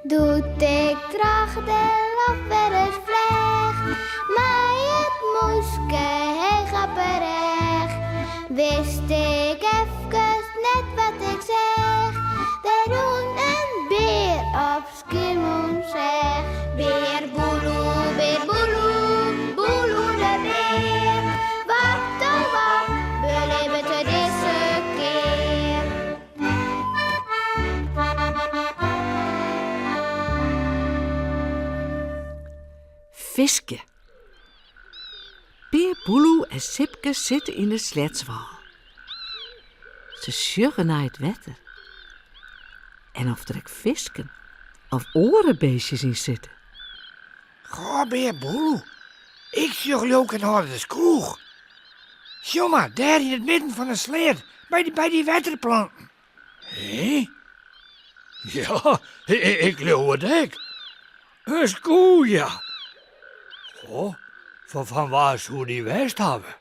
Doe't ik troch de loft wer ris fleach, mei it mûske heech op 'e rêch, wist ik efkes net wat ik seach. Der rûn in bear op Skiermûntseach. Bear Boeloe, bear Boeloe, Boeloe de bear. Wat oh wat belibbet er dizze kear? Fiskje. Bear Boeloe en Sipke sitte yn de sleatswâl. Se sjogge nei it wetter. En oft der ek fisken of oare beestjes yn sitte. Goh, Bear Boeloe, ik sjoch leau 'k in âlde skoech. Sjoch mar, dêr yn it midden fan de sleat, by dy, by dy wetterplanten. Hé? Ja, ik leau it ek. In skoech, ja. Goh, fan wa soe dy west hawwe?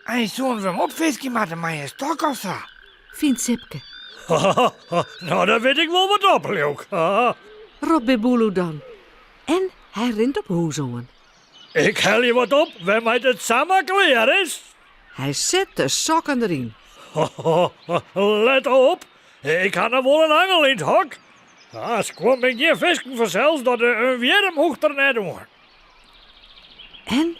Eins soene we him opfiskje moatte mei in stok of sa. Fynt Sipke. No, dan wit ik wol wat op, leau 'k. Ropt Bear Boeloe dan. En hy rint op hûs oan. Ik helje wat op wêrmei't it samar klear is. Hy set de sokken deryn. Let op, ik ha noch wol in angel yn it hok. Skuon binne gjin fisken fansels, dat in wjirm hoecht der net oan. En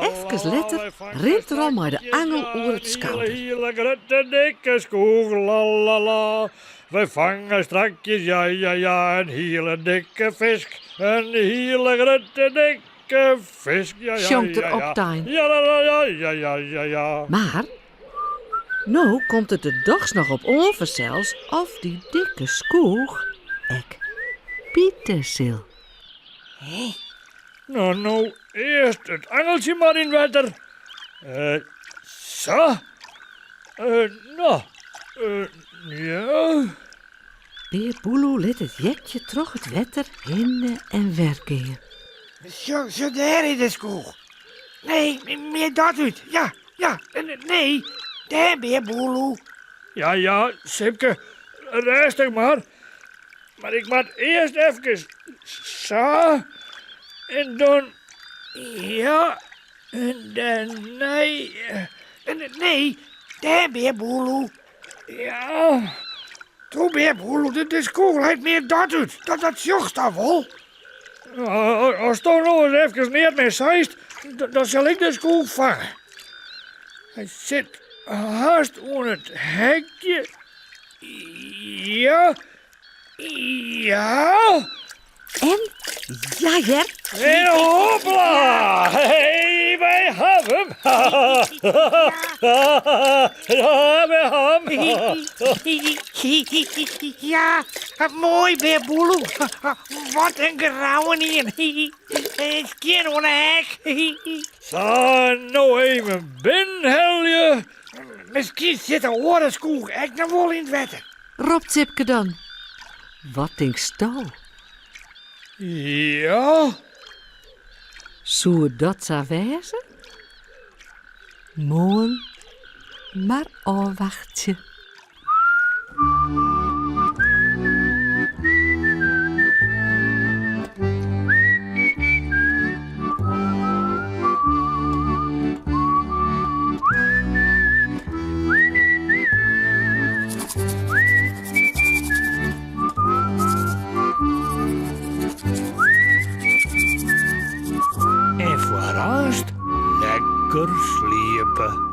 efkes letter rint er al mei de angel oer it skouder. Hiele grutte dikke skoech, lalala. Wy fange strakjes, ja ja ja, in hiele dikke fisk. In hiele grutte dikke fisk, ja ja Sjongt er ja ja. optein. Ja la la ja ja ja ja ja. Mar no komt it der dochs noch op oan fansels of dy dikke skoech ek bite sil. No, no, earst it angeltsje mar yn it wetter. Eh, sa. Eh, no, eh, ja. Bear Boeloe lit it jekje troch it wetter hinne en wer gean. Sjoch, sjoch dêr yn de skoech. Nee, mear dat út. Ja, ja, nee, dêr, Bear Boeloe. Ja, ja, Sipke, rêstich mar. Mar ik moat earst efkes sa en dan ja en dêrnei. Nee, dêr Bear Boeloe. Ja. Toe Bear Boeloe, de skoech leit mear dat út. Dat, dat sjochst al wol. Asto no ris efkes neat mear seist, dan sil ik de skoech fange. Hy sit hast oan it hekje. Ja, ja. En ja hear. En hopla! Hey, wy hawwe him! Ja, wy hawwe him! Ja, moai Bear Boeloe. Wat in grouwenien. Skjin oan 'e hek. Sa, no even binnenhelje. Miskien sit de oare skoech ek noch wol yn it wetter. Ropt Sipke dan. Wat tinksto? Ja. Soe dat sa wêze? Moarn mar ôfwachtsje. En foarearst lekker sliepe.